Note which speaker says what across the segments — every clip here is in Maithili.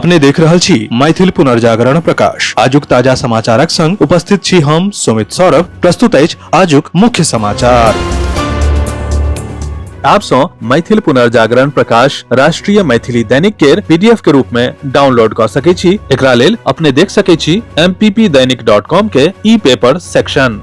Speaker 1: अपने देख रहल छी मैथिल पुनर्जागरण प्रकाश। आजुक ताजा समाचारक संग उपस्थित छी हम सुमित सौरभ। प्रस्तुत अछि आजुक मुख्य समाचार।
Speaker 2: आप सौ मैथिल पुनर्जागरण प्रकाश राष्ट्रीय मैथिली दैनिक केर पीडीएफ के रूप में डाउनलोड क सकै छी। एकरा लेल अपने देख सकै छी mppdainik.com के ई पेपर सेक्शन।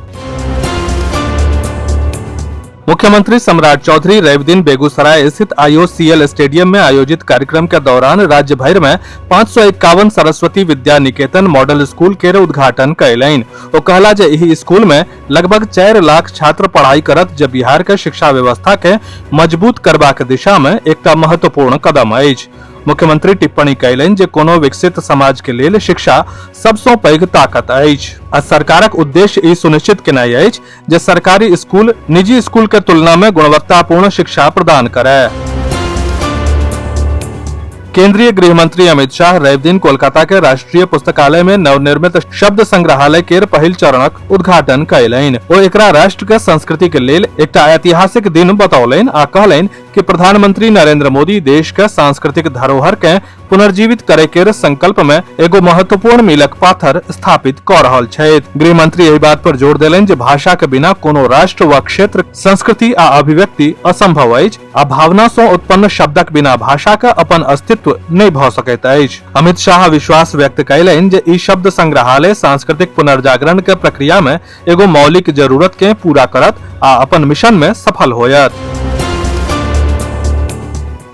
Speaker 3: मुख्यमंत्री सम्राट चौधरी रवि दिन बेगूसराय स्थित आईओसीएल स्टेडियम में आयोजित कार्यक्रम के दौरान राज्य भर में 551 सरस्वती विद्या निकेतन मॉडल स्कूल के उद्घाटन कयलनि। ओ कहला जे एहि स्कूल में लगभग 4 लाख छात्र पढ़ाई करत, जे बिहार के शिक्षा व्यवस्था के मजबूत करबाक दिशा में एकटा महत्वपूर्ण कदम अछि। मुख्यमंत्री टिप्पणी कयलनि जे कोनो विकसित समाज के लेल शिक्षा सबसँ पैघ ताकत अछि आ सरकारक उद्देश्य ई सुनिश्चित केनाइ अछि जे सरकारी स्कूल निजी स्कूल के तुलना में गुणवत्तापूर्ण शिक्षा प्रदान करे। केंद्रीय गृह मंत्री अमित शाह रवि दिन कोलकाता के राष्ट्रीय पुस्तकालय में नवनिर्मित शब्द संग्रहालय के पहिल चरणक उद्घाटन कयलनि। ओ एकरा राष्ट्र के संस्कृति के लेल एकटा ऐतिहासिक दिन बतौलनि आ कहलनि कि प्रधानमंत्री नरेंद्र मोदी देश के सांस्कृतिक धरोहर के पुनर्जीवित करे के संकल्प में एगो महत्वपूर्ण मीलक पाथर स्थापित क रहल छथि। गृह मंत्री एहि बात पर जोर देलनि जे भाषा के बिना कोनो राष्ट्र व क्षेत्र संस्कृति आ अभिव्यक्ति असंभव अछि आ भावना सँ उत्पन्न शब्दक बिना भाषा के अपन अस्तित्व नहि भऽ सकैत अछि। अमित शाह विश्वास व्यक्त कयलनि जे ई शब्द संग्रहालय सांस्कृतिक पुनर्जागरण के प्रक्रिया में एगो मौलिक जरूरत के पूरा करत आ अपन मिशन में सफल होयत।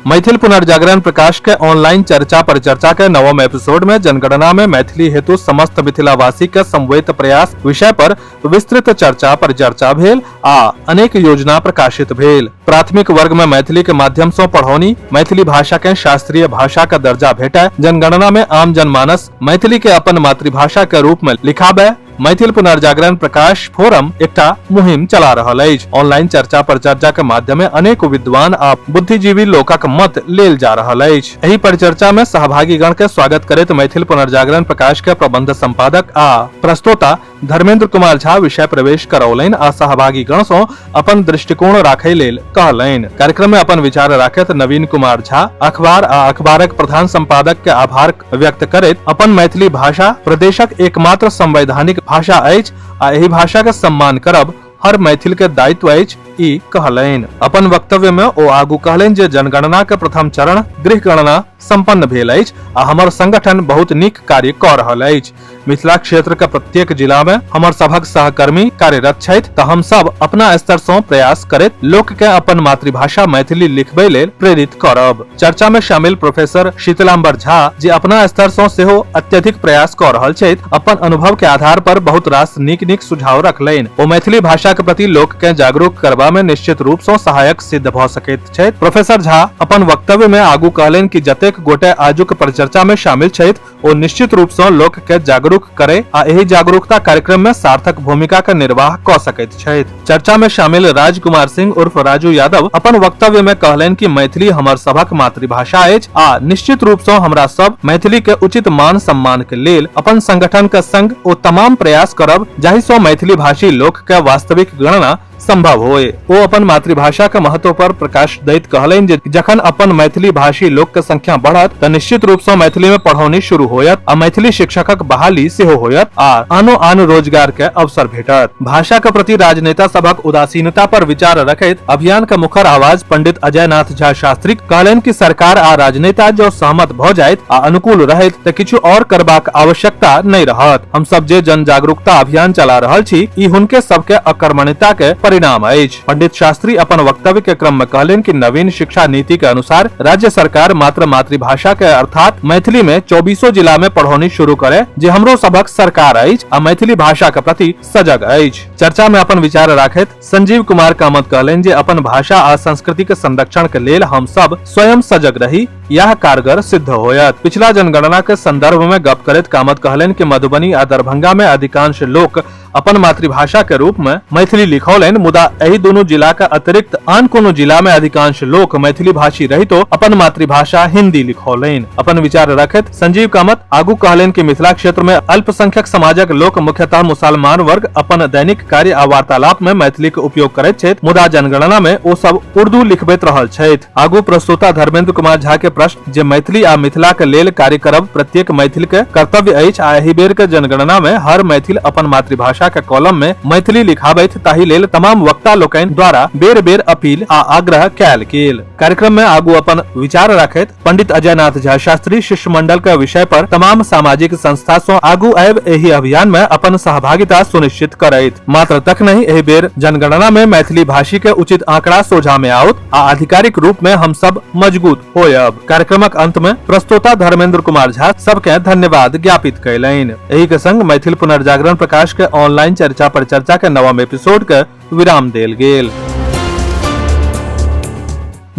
Speaker 3: मैथिल पुनर्जागरण प्रकाश के ऑनलाइन चर्चा परिचर्चा के नवम एपिसोड में जनगणना में मैथिली हेतु समस्त मिथिलावासी के समवेत प्रयास विषय पर विस्तृत चर्चा परिचर्चा भेल आ अनेक योजना प्रकाशित भेल। प्राथमिक वर्ग में मैथिली के माध्यम से पढ़ौनी, मैथिली भाषा के शास्त्रीय भाषा का दर्जा भेटे, जनगणना में आम जनमानस मैथिली के अपन मातृभाषा के रूप में लिखाबे, मैथिल पुनर्जागरण प्रकाश फोरम एकटा मुहिम चला रहल अछि। ऑनलाइन चर्चा परिचर्चा के माध्यम अनेक विद्वान आ बुद्धिजीवी लोकक मत लेल जा रहल अछि। एहि परिचर्चा में सहभागीगण के स्वागत करैत मैथिल पुनर्जागरण प्रकाश के प्रबंध संपादक आ प्रस्तोता धर्मेंद्र कुमार झा विषय प्रवेश करौलनि आ सहभागीगण सँ अपन दृष्टिकोण राखै लेल कहलनि। कार्यक्रम में अपन विचार राखैत नवीन कुमार झा अखबार आ अखबारक प्रधान संपादक के आभार व्यक्त करैत अपन मैथिली भाषा प्रदेशक एकमात्र संवैधानिक भाषा अछि आ एहि भाषा के सम्मान करब हर मैथिल के दायित्व अछि, ई कहलनि। अपन वक्तव्य में ओ आगू कहलनि जे जनगणना के प्रथम चरण गृह गणना संपन्न भेल अछि आ हमर संगठन बहुत नीक कार्य क रहल अछि। मिथिला क्षेत्र के प्रत्येक जिला में हमर सभक सहकर्मी कार्यरत छथि त हम सब अपना स्तर सँ प्रयास करैत लोक के अपन मातृभाषा मैथिली लिखबै लेल प्रेरित करब। चर्चा में शामिल प्रोफेसर शीतलांबर झा जे अपना स्तर सँ सेहो अत्यधिक प्रयास क रहल छथि, अपन अनुभव के आधार पर बहुत रास नीक नीक सुझाव रखलनि। ओ मैथिली भाषा के प्रति लोक के जागरूक करबा में निश्चित रूप सँ सहायक सिद्ध भ सकैत छथि। प्रोफेसर झा अपन वक्तव्य में आगू कहलनि कि जतेक गोटे आजुक परिचर्चा में शामिल छथि ओ निश्चित रूप सँ लोक के जागरूक करे आ एहि जागरूकता कार्यक्रम में सार्थक भूमिका के निर्वाह क सकैत छथि। चर्चा में शामिल राजकुमार सिंह उर्फ राजू यादव अपन वक्तव्य में कहलनि कि मैथिली हमर सभक मातृभाषा अछि आ निश्चित रूप सँ हमरा सब मैथिली के उचित मान सम्मान के लेल अपन संगठन के संग ओ तमाम प्रयास करब जाहि सँ मैथिली भाषी लोक के वास्तविक गणना संभव होए। ओ अपन मातृभाषा के महत्व पर प्रकाश दैत कहलनि जे जखन अपन मैथिली भाषी लोक के संख्या बढ़त त निश्चित रूप सँ मैथिली में पढ़ौनी शुरू होयत आ मैथिली शिक्षकक बहाली सेहो होयत आ आनो आन रोजगार के अवसर भेटत। भाषा के प्रति राजनेता सभक उदासीनता पर विचार रखैत अभियान के मुखर आवाज पंडित अजय नाथ झा शास्त्री कहलनि कि सरकार आ राजनेता जँ सहमत भ जाइत आ अनुकूल रहैत त किछु और करबाक आवश्यकता नहि रहत। हम सब जे जन जागरूकता अभियान चला रहल छी ई हुनके सबके अकर्मण्यता के परिणाम अछि। पंडित शास्त्री अपन वक्तव्य के क्रम में कहलनि कि नवीन शिक्षा नीति के अनुसार राज्य सरकार मात्र मातृभाषा के अर्थात मैथिली में 24 जिला में पढ़ौनी शुरू करे, जे हमरो सभक सरकार अछि आ मैथिली भाषा के प्रति सजग अछि। चर्चा में अपन विचार राखैत संजीव कुमार कामत कहलनि जे अपन भाषा आ संस्कृति के संरक्षण के लेल हम सब स्वयं सजग रही, यह कारगर सिद्ध होयत। पिछला जनगणना के संदर्भ में गप करैत कामत कहलनि कि मधुबनी आ दरभंगा में अधिकांश लोक अपन मातृभाषा के रूप में मैथिली लिखौलनि, मुदा एहि दुनू जिला के अतिरिक्त आन कोनो जिला में अधिकांश लोक मैथिली भाषी रहितो अपन मातृभाषा हिंदी लिखौलनि। अपन विचार रखैत संजीव कामत आगू कहलनि कि मिथिला क्षेत्र में अल्पसंख्यक समाजक लोक मुख्यतः मुसलमान वर्ग अपन दैनिक कार्य आ वार्तालाप में मैथिली के उपयोग करैत छथि, मुदा जनगणना में ओ सब उर्दू लिखबैत रहल छथि। आगू प्रस्तोता धर्मेंद्र कुमार झा के प्रश्न जे मैथिली आ मिथिला के लेल कार्य करब प्रत्येक मैथिल के कर्तव्य अछि आ एहि बेर के जनगणना में हर मैथिल अपन मातृभाषा के कॉलम में मैथिली लिखाबैत, ताहि लेल तमाम वक्ता लोकनि द्वारा बेर बेर अपील आ आग्रह कयल गेल। कार्यक्रम में आगू अपन विचार रखैत पंडित अजयनाथ झा शास्त्री शिष्टमंडल के विषय पर तमाम सामाजिक संस्था सं आगू आबि एहि अभियान में अपन सहभागिता सुनिश्चित करैत। मात्र तक नहीं, एहि बेर जनगणना में मैथिली भाषी के उचित आंकड़ा सोझा में आओत आ आधिकारिक रूप में हम सब मजबूत होयब। कार्यक्रमक अंत में प्रस्तोता धर्मेंद्र कुमार झा सबके धन्यवाद ज्ञापित कयलनि। एहि के संग मैथिल पुनर्जागरण प्रकाश के ऑनलाइन चर्चा पर चर्चा के नवम एपिसोड के विराम देल गेल।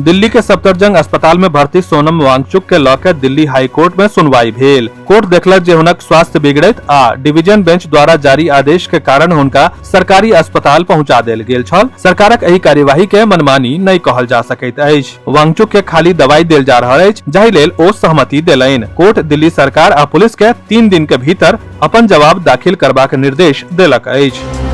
Speaker 3: दिल्ली के सफदरजंग अस्पताल में भर्ती सोनम वांगचुक के लऽ के दिल्ली हाई कोर्ट में सुनवाई भेल। कोर्ट देखलक जे हुनक स्वास्थ्य बिगड़ैत आ डिवीजन बेंच द्वारा जारी आदेश के कारण हुनका सरकारी अस्पताल पहुंचा देल गेल छल। सरकारक एहि कार्यवाही के मनमानी नहि कहल जा सकैत अछि। वांगचुक के खाली दवाई देल जा रहल अछि, जाहि लेल ओ सहमति देलनि। कोर्ट दिल्ली सरकार आ पुलिस के 3 दिन के भीतर अपन जवाब दाखिल करबाक निर्देश देलक अछि।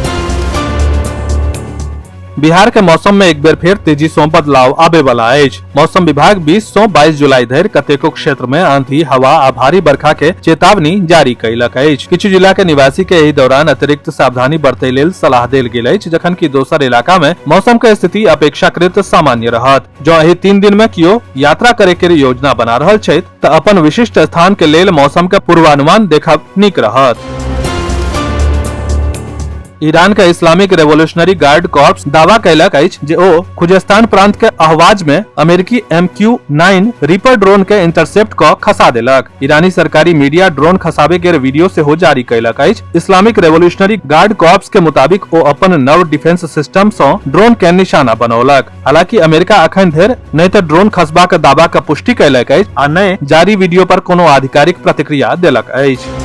Speaker 3: बिहार के मौसम में एक बेर फेर तेजी सं बदलाव आबे वाला अछि। मौसम विभाग 20 सं 22 जुलाई धरि कतेको क्षेत्र में आंधी, हवा आ भारी बरखा के चेतावनी जारी कयलक अछि। किछु जिला के निवासी के एहि दौरान अतिरिक्त सावधानी बरतै लेल सलाह देल गेल अछि, जखन कि दोसर इलाका में मौसम के स्थिति अपेक्षाकृत सामान्य रहत। जँ एहि 3 दिन में कियो यात्रा करे के योजना बना रहल छथि तऽ अपन विशिष्ट स्थान के लेल मौसम के पूर्वानुमान देखब नीक रहत। ईरान के इस्लामिक रेवोल्यूशनरी गार्ड कॉर्प्स दावा कयलक अछि जे ओ खुजेस्तान प्रांत के अहवाज में अमेरिकी MQ-9 reaper drone के इंटरसेप्ट क खसा देलक। ईरानी सरकारी मीडिया ड्रोन खसाबे के वीडियो सेहो जारी कयलक अछि। इस्लामिक रेवोल्यूशनरी गार्ड कॉर्प्स के मुताबिक ओ अपन नव डिफेंस सिस्टम सं ड्रोन के निशाना बनौलक। हालांकि अमेरिका अखन धरि नहि तऽ ड्रोन खसबाक दावा के पुष्टि कयलक अछि आ नहि जारी वीडियो पर कोनो आधिकारिक प्रतिक्रिया देलक अछि।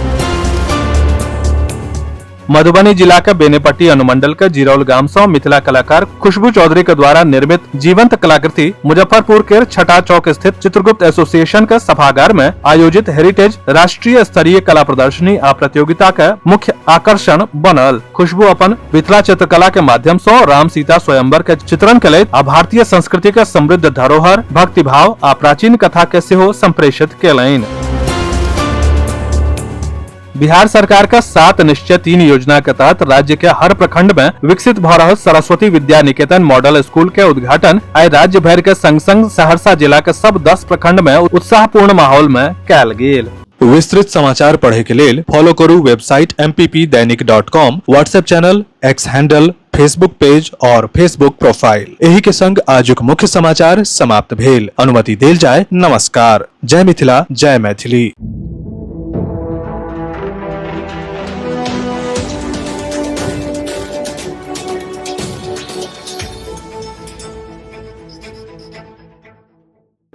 Speaker 3: मधुबनी जिला के बेनीपट्टी अनुमंडल के जिरौल गाम से मिथिला कलाकार खुशबू चौधरी के द्वारा निर्मित जीवंत कलाकृति मुजफ्फरपुर के छठा चौक स्थित चित्रगुप्त एसोसिएशन के सभागार में आयोजित हेरिटेज राष्ट्रीय स्तरीय कला प्रदर्शनी आ प्रतियोगिता के मुख्य आकर्षण बनल। खुशबू अपन मिथिला चित्रकला के माध्यम से राम सीता स्वयंवर के चित्रण केलथि आ भारतीय संस्कृति के समृद्ध धरोहर, भक्तिभाव आ प्राचीन कथा के सेहो संप्रेषित केलनि। बिहार सरकार का 7 निश्चय 3 योजना के तहत राज्य के हर प्रखंड में विकसित भ रहल सरस्वती विद्या निकेतन मॉडल स्कूल के उद्घाटन आइ राज्य भर के संग संग सहरसा जिला के सब 10 प्रखंड में उत्साहपूर्ण माहौल में कयल गेल।
Speaker 1: विस्तृत समाचार पढ़े के लेल फॉलो करू website mppdainik.com, WhatsApp channel, X handle, Facebook page और फेसबुक प्रोफाइल। एही के संग आजुक मुख्य समाचार समाप्त भेल। अनुमति देल जाय। नमस्कार। जय मिथिला, जय मैथिली।